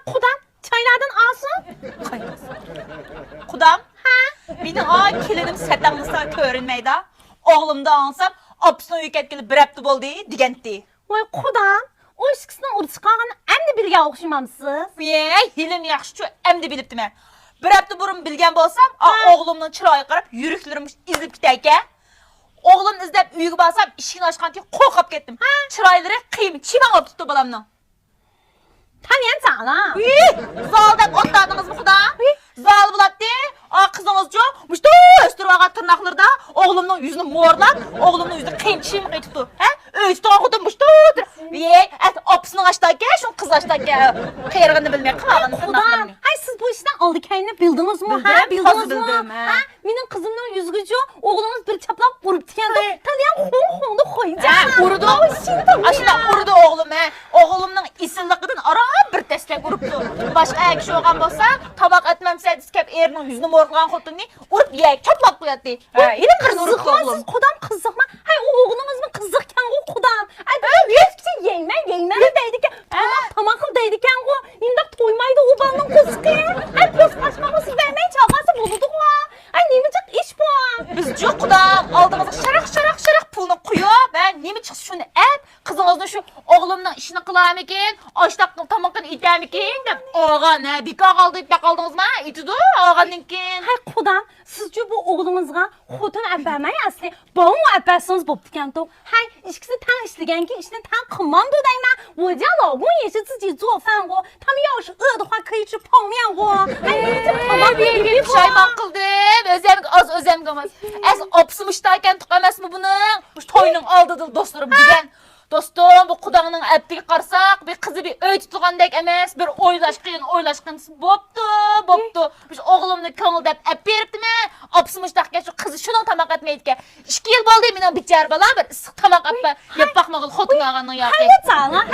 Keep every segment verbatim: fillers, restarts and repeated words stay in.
قۇدام، چايلاردىن ئالسۇن. قايتىڭ. قۇدام، ھە؟ مېنىڭ ئا كېلىنىم سەتەڭلىسا كۆرۈنمەيدۇ. ئوغلۇمدا ئاڭلىسام، ئاپىسىنىڭ ئۆيىگە كەتكىلى بىر ھەپتە بولدى دېگەنتى. ۋاي قۇدام، ئۇ ئىككىسىنىڭ ئۇرۇشۇپ قالغىنىنى ئەمدى بىلگەن ئوخشىمامسىز؟ ۋەي، ھېلىمۇ ياخشىچۇ، ئەمدى بىلىپتىمەن. بىر ھەپتە بۇرۇن بىلگەن بولسام، ئا، ھە، ئوغلۇمنىڭ چىرايىغا قاراپ يۈرەكلىرىم ئېزىلىپ كېتەركەن. ئوغلۇمنى ئىزدەپ ئۆيىگە بارسام، ئىشىكنى ئاچقانتى قورقۇپ كەتتىم. ھە؟ چىرايلىرى قىيما چىمەن بولۇپ تۇرۇپتۇ بالامنىڭ. تانىيەن چاغلا. ۋىي! زال دەپ ئوتتادىڭىزمۇ خۇدا؟ ۋىي! زال بولاتتى. ئا، قىزىڭىزچۇ؟ مۇشتۇ ئۆستۈرۈۋالغان تىرناقلىرىدا ئوغلۇمنىڭ يۈزىنى مورلاپ، ئوغلۇمنىڭ يۈزىنى قىيما چىمىغا ئېتىپتۇ. ھە؟ ئۆيدە تۇرغان خوتۇن مۇشتۇ تۇر-، ۋىي! ئەتە ئاپىسىنىڭ ئاشتاكەن، شۇنىڭ قىزى ئاشتاكەن. قېرىغىنى بىلمەي قىلىۋالغان خۇدام، تىرناقلىرىنى. ھەي، سىز بۇ ئىشنىڭ ئالدى كەينىنى بىلدىڭىزمۇ؟ ھە، بىلدىم، بىلدىڭىزمۇ؟ بىلدىم، ھە. ھە؟ مېنىڭ قىزىمنىڭ يۈزىگىچۇ ئوغلىڭىز بىر چاپلاپ ئۇرۇپتىكەندۇ. ھەي. تالىيان خوڭ خوڭدا خويجا. ھە، ئۇرىدۇ. ئاشۇنداق ئۇرىدۇ ئوغلۇم، ھە. ئوغلۇمنىڭ ئېسىللىقىدىن ئاران بىر تەسلەك ئۇرۇپتۇ. باشقا ئەر كىشى بولغان بولسا، تاماق ئەتمەمسە دېسە كەپ ئېرىنىڭ يۈزىنى مورلىغان خوتۇننى ئۇرۇپ يەرگە چاپلاپ قوياتتى. ھە، ھېلى قىزىقما سىز، خۇدام قىزىقما. ھەي، ئۇ ئوغلىڭىزمۇ قىزىقكەنغۇ، خۇدام. ئەي، بۇ يەيمەن، يەيمەن دەيدىكەن. تاماق، تاماق قىل دەيدىكەنغۇ. نېمىنداق تويمايدۇ ئۇ بالىنىڭ قورسىقى؟ ئەي، پوست ئاچماقمۇ سىز بەرمەي چاغانسا بولىدىغۇ. ئەي، نېمىجىق ئىش بۇ؟ بىز جۇق خۇدام، ئالدىڭىزغا شاراق، شاراق، شاراق پۇلنى قويۇپ، ھە، نېمە چىقسا شۇنى ئەپ، قىزىڭىزنى شۇ ئوغلۇمنىڭ ئىشىنى قىلارمىكىن، ئاشتاقنىڭ تامىقىنى ئېتەرمىكىن دەپ ئالغان، ھە، بىكار قالدى، بەك ئالدىڭىزما؟ ئېتىدۇ ئالغاندىن كېيىن. ھەي، خۇدام، سىزچۇ بۇ ئوغلىڭىزغا خوتۇن ئەپ بەرمەي ئەسلى، بالا ئەپ بەرسىڭىز بوپتىكەنتۇ. ھەي، ئىككىسى تەڭ ئىشلىگەنكى ئىشنى تەڭ قىلمامدۇ دەيمەن. 我家老公也是自己做饭过，他们要是饿的话可以吃泡面过。ھەي، نېمىجىق تاماق يەپ پۇشايمان قىلدىم. ئۆزۈمگە ئاز، ئۆزۈمگە ئاز. ئەس ئاپىسى مۇشتاكەن تۇق ئەمەسمۇ بۇنىڭ؟ مۇشۇ توينىڭ ئالدىدا دوستلىرىم دېگەن. دوستۇم، بۇ قۇداڭنىڭ ئەپتىگە قارىساق، بىر قىزى بىر ئۆي تۇتۇلغاندەك ئەمەس، بىر ئويلاشقىن، ئويلاشقىن. بوپتۇ، بوپتۇ. مۇشۇ ئوغلۇمنى كۆڭۈل دەپ ئەپ بېرىپتىمەن. ئاپىسى مۇشتاقكەن، شۇ قىزى شۇنىڭ تاماق ئەتمەيدىكەن. ئىككى يىل بولدى مېنىڭ بىچارە بالام بىر ئىسسىق تاماق ئەپ، يەپ باقمىغىلى خوتۇن ئالغاننىڭ ياقى. ھەي،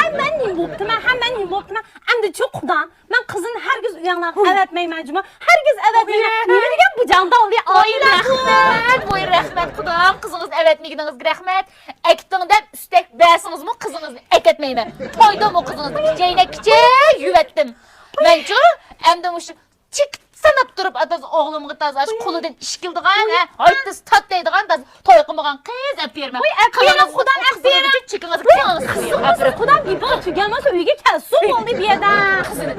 ھەي، مەن نېمە بوپتىمەن، ھە، مەن نېمە بوپتىمەن؟ ئەمدى چۇ قۇدام، مەن قىزىمنى ھەرگىز ئۆيۈڭلارغا ئەۋەتمەيمەن جۇمۇ. ھەرگىز ئەۋەتمەيمەن. نېمە دېگەن بۇ جاڭداۋلى ئائىلە. رەھمەت، ۋوي رەھمەت، خۇدام، قىزىڭىزنى ئەۋەتمىگىنىڭىزگە رەھمەت. ئەكىتىڭ دەپ ئۈستەك بەرسىڭىزمۇ قىزىڭىزنى ئەكەتمەيمەن. تويدىمۇ قىزىڭىزنى كىچەينە كىچەي يۇۋەتتىم. مەنچۇ ئەمدى مۇشۇ چېكىت ساناپ تۇرۇپ، ئاتاز ئوغلۇمغا تازا ئاشۇ قولىدىن ئىش كېلىدىغان، ھە، ھايتىس تات دەيدىغان، تازا توي قىلمىغان قىز ئەپ بېرىمەن. ۋاي، ئەپ بېرىڭ، قىزىڭىز، خۇدام، ئەپ بېرىڭ. چېكىڭىزنى كېڭىڭىز قىلىڭ. قىزىڭىز، خۇدام، گېپىڭىز تۈگەلمىسە ئۆيگە كەلسۇن بولدى بۇ يەردە. قىزىنى